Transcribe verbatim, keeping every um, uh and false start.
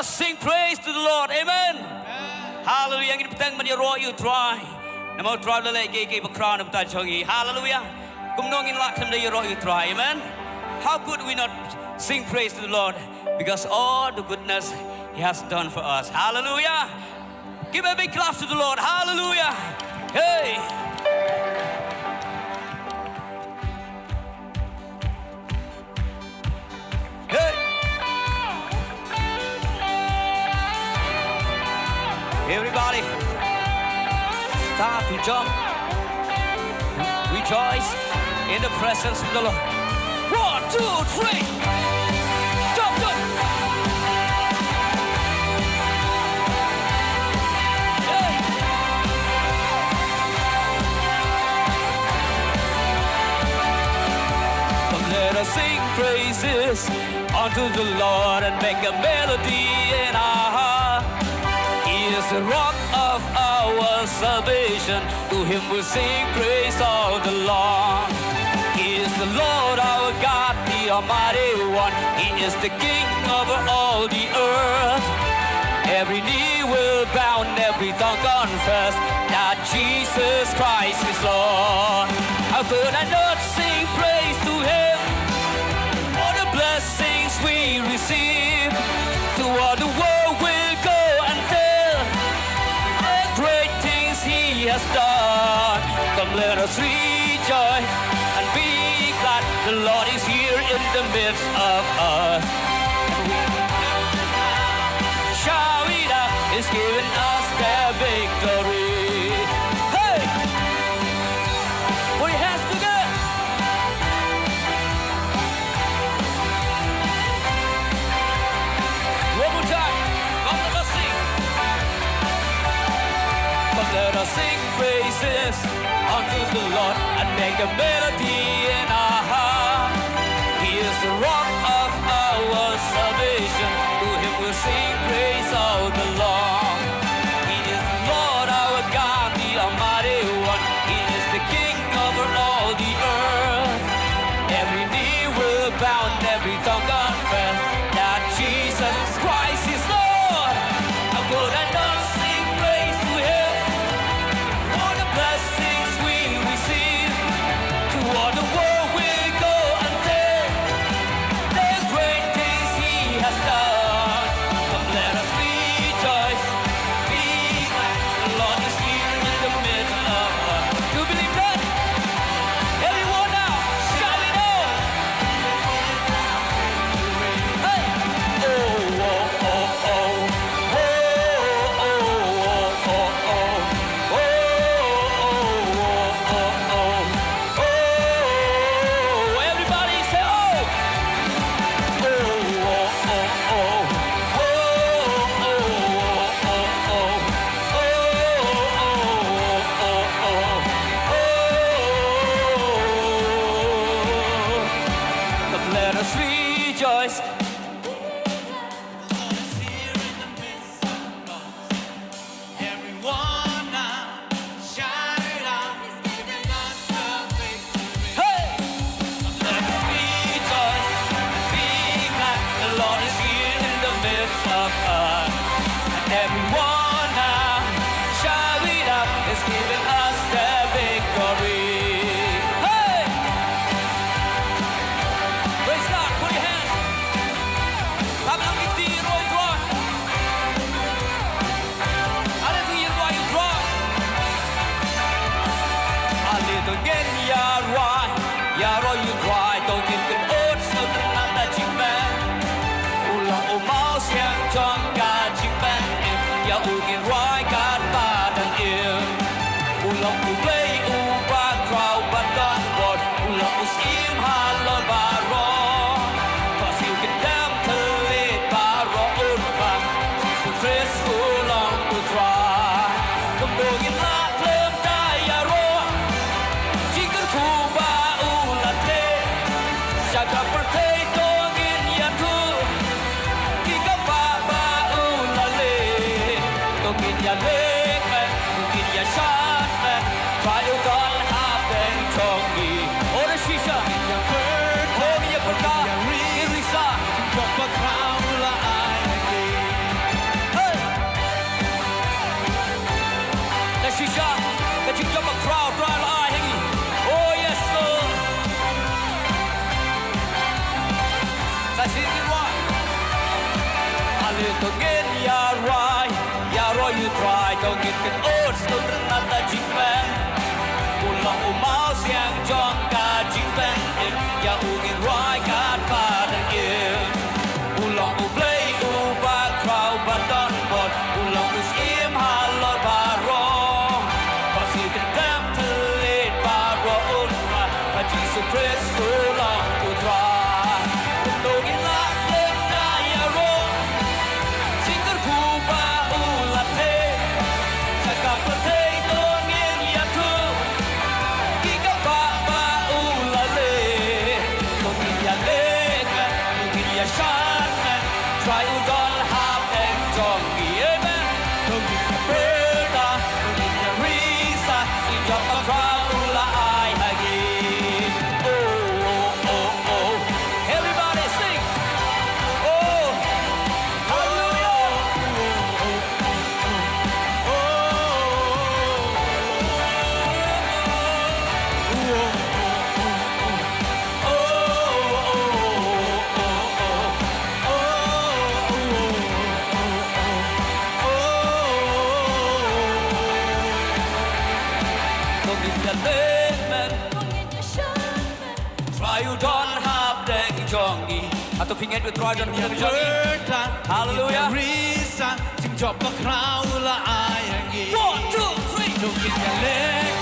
Sing praise to the Lord. Amen. Hallelujah. Ngin bteng ban ïaroh ïa u Trai. Namar u Trai u la leh kiei kiei bakhraw na ka bynta jong ngi. Hallelujah. Kumno ngin lah khlem da ïaroh ïa u Trai. Amen. How could we not sing praise to the Lord? Because all the goodness He has done for us. Hallelujah. Give a big clap to the Lord. Hallelujah. Hey. Hey. Everybody, start to jump. Rejoice in the presence of the Lord. One, two, three. Jump, jump. Hey. Come, let us sing praises unto the Lord and make a melody in our heart. He is the rock of our salvation. To Him we'll sing praise all the long. He is the Lord our God, the Almighty One. He is the King over all the earth. Every knee will bow and every tongue confess that Jesus Christ is Lord. How could I not sing praise to Him? All the blessings we receive, to all the world we'll go and tell the great things He has done. Come, let us rejoice and be glad. The Lord is here in the midst of us. And we shout it out, He's given us the victory. Hey! Put your hands together. One more time. Come, let us sing. Come, let us sing praises unto the Lord and make a melody in our heart. He is the rock of our salvation. To Him we'll sing praise all the long. He is the Lord our God, the Almighty One. He is the King over all the earth. Every knee will bow and every tongue confess that Jesus Christ is Lord. How could I not sing praise to Him? All the blessings we receive, to all the world we go and tell the great things He has done. Come, let us rejoice. Be glad. The Lord is here in the midst of us. You believe that? Everyone now, shout it out. Hey! Oh, oh, oh, oh. Oh, oh, oh, oh, oh. Oh, oh, oh, oh, oh. Oh, everybody say, oh. Oh, oh, oh, oh. Oh, oh, oh, oh, oh. Let us rejoice. Everyone now, shout it out. He's giving us the victory. Hey! Let us rejoice and be glad. The Lord is here in the midst of us. And everyone now, shout it out. He's giving us the victory. Hey! Praise God. Put your hands. Ken ot stur na ta jingpeng. U long u maw siang jong ka jingpeng. Ïa u ngin rwai kat ba dang ïa. U long u Blei u ba khraw ba don bor. U long u Syiem halor baroh. Ba siew kyndem thylliej baroh un Trai. Ka Jisu Khrist u long u Trai. To ngin lah lem na ïaroh. Jingkyrkhu ba u la theh. Sha ka pyrthei to ngin ïathuh. Ki kaba ba u la leh. To ngin ïaleh, to ngin ïashad. Trai u don hapdeng jong ngi. Amen. To ngin ïapyrta, to ngin ïarisa. Ki jong ka Trai u la ai ha ngi. Oh, oh, oh, oh. Everybody sing. Oh, hallelujah. Trai u don hapdeng jong ngi. Hato phi ngeit ba u Trai u don hapdeng jong ngi? Hallelujah. Risa, jingjop ba khraw la ai ha ngi. One, two, three.